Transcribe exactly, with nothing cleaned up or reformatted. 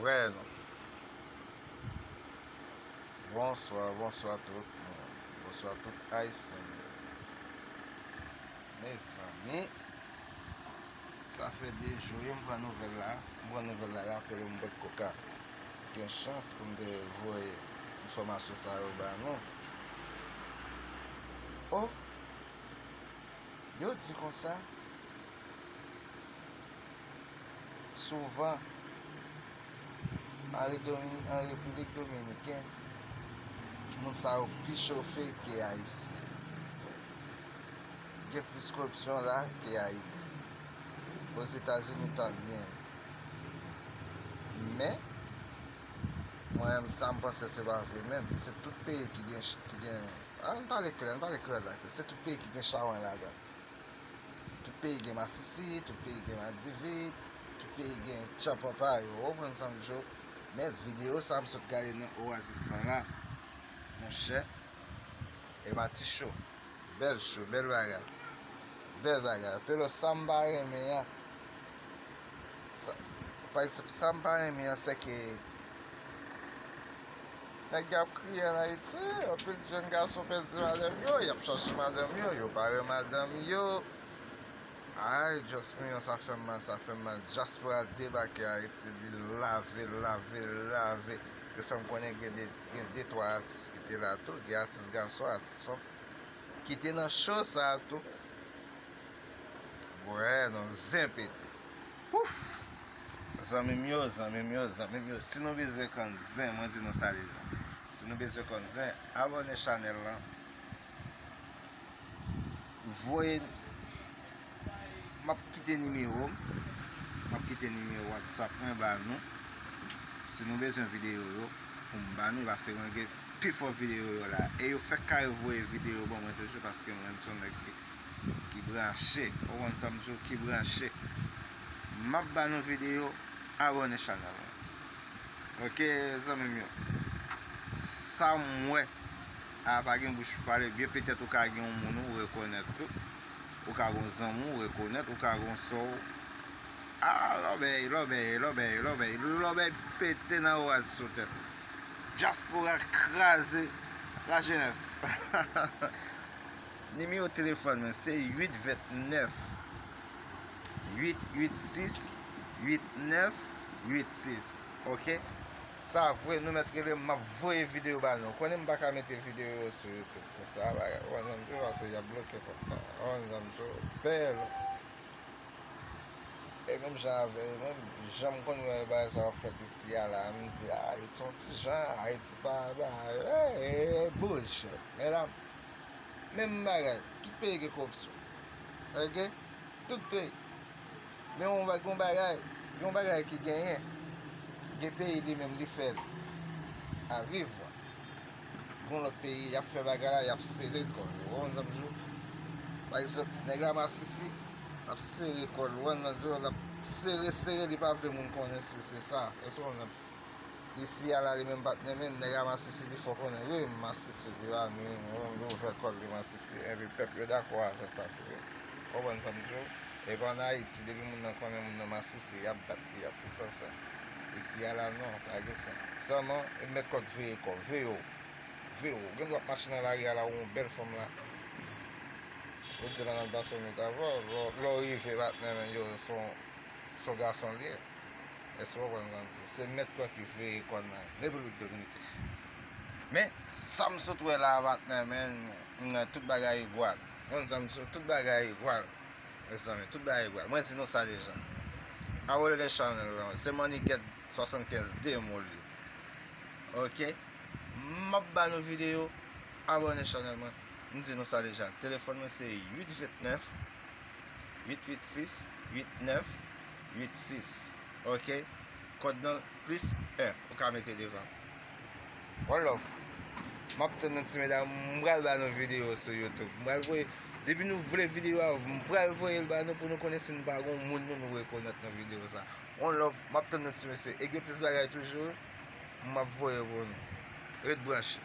Frè nou. Bonswa, bonswa tout moun. Bonswa tout Ayisyen yo. Mezanmi, sa fè de jou wi m pran nouvèl la. M pran nouvèl la, rapele m bwèt koka. Gen chans pou m te voye enfòmasyon sa yo ba nou. O! Yo di konsa, souvan, an Redomini-, an Repiblik Dominikèn, moun sa yo pi chofe ke Ayisyen. Gen plis koripsyon la ke Ayiti. Ozetazini, tanbyen. Men, mwen menm, sa m panse se pa vre menm. Se tout peyi ki gen, ki gen, a, ann pale klè, ann pale kreyòl la klè. Se tout peyi ki gen chawony ladan. Tout peyi gen masisi, tout peyi gen madive, tout peyi gen tchanpan pa yo. Ou konprann sa m di w? Men videyo sa m sot gade nan Oasis lan la, monchè, e pa ti cho. Bèl cho, bèl bagay. Bèl bagay. Pelo, sa m pa renmen an, sa, pa egzanp, sa m pa renmen an, se ke nèg yo ap kriye ann Ayiti, anpil jèn gason pèdi madanm yo, y ap chache madanm yo, yo pa wè madanm yo. Ay, Diyos mio, sa fè m mal, sa fè m mal. Dyaspora debake Ayiti, li lave, lave, lave. Yo fè m konnen gen de, gen de twa atis ki te la tou, gen atis gason, atis fanm, ki te nan cho sa a tou. Bwè, non, zen pete. Ouf! Zanmi m yo, zanmi m yo, zanmi m yo, si nou bezwen konn zen, mwen di nou sa deja. Si nou bezwen konn zen, abòne chanèl lan. Voye, m ap kite nimewo m. M ap kite nimewo WhatsApp mwen ba nou. Si nou bezwen videyo yo, pou m ba nou, paske mwen gen pifò videyo yo la. E yo fèk kare voye videyo ban mwen toujou, paske mwen menm se yon nèg ki, ki branche. Ou konn sa m di w, ki branche. M ap ba nou videyo, abòne chanèl mwen. Oke, zanmi m yo. Sa m wè a pa gen bouch pou pale byen, petèt ou ka gen yon moun ou rekonèt tou. Ou ka gen yon zanmi ou rekonèt, ou ka gen yon sè w. A, lòbèy, lòbèy, lòbèy, lòbèy, lòbèy pete nan Oasis sou tèt. Dyaspora kraze lajenès. Nimewo telefòn mwen se uit vennèf, uit uit sis, uit nèf uit sis. Oke? Sa vre, nou mèt rele m, m ap voye videyo ba nou. Konnen m pa ka mete videyo yo sou YouTube. Konsa, bagay, ou konn sa m di w, paske y ap bloke kont la. Ou konn sa m di w, bèl. E menm jan avè, menm jan m konn wè bagay sa yo ap fèt isi a la, m di, a, Ayiti yon ti jan, Ayiti pa, pa, e, e, e, bullshit. Medam, menm bagay, tout peyi gen koripsyon. Oke? Tout peyi. Men yon ba-, yon bagay, yon bagay ki genyen, gen peyi li menm li fè l a viv. Gon lòt peyi, y ap fè bagay la, y ap sere kò yo. Ou konn sa m di w? Pa egzanp, nèg la masisi, l ap sere kò l. Ou konn sa m di w? L ap sere, sere, li pa vle moun konnen si se sa. Èske w konprann? Isi a la, li menm patnè m, nèg la masisi, li fè w konnen, wi, m masisi, li pa nwi, ou konprann, li ouvè kò l, li masisi, epi pèp yo dakò a fè sa tou, wi. Ou konprann sa m di w? Epi ann Ayiti, depi moun nan konnen moun nan masisi, y ap bat li, y ap fè sa, sa. Isi a la, non, pa gen sa. Sèlman, e mèt kò k veye kò, veye w. Veye w. Ou gen dwa ap mache nan lari a la, ou yon bèl fanm la. Ou di l ann al pase yon nwit avè w, lè w, lè w rive, patnè men yo, se yon, se yon gason l ye. Èske w konprann sa m di? Se mèt kò ki veye kò nan Repiblik Dominikèn. Men, sa m sot wè la, patnè men, tout bagay egwal. Ou konn sa m di? Tout bagay egwal. Mezanmi, tout bagay egwal. Mwen di nou sa deja. Abòne nan chanèl lan. Se Manny Gèt swasannkenz de mo li. Oke? M ap ba nou videyo. Abòne chanèl mwen. M di nou sa deja. Telefòn mwen se uit vennèf, uit uit sis, uit nèf uit sis. Oke? Kòd nan plis en. Ou ka mete devan. One love. M ap tann nou ti medam, m pral ba nou videyo sou YouTube. M pral voye, depi nou vle videyo a, m pral voye l ba nou pou nou konnen si nou pa gon moun nou, nou rekonèt nan videyo sa. One love, m ap tann nou ti mesye. E gen plis bagay toujou, m ap voye pou nou. Ret branche.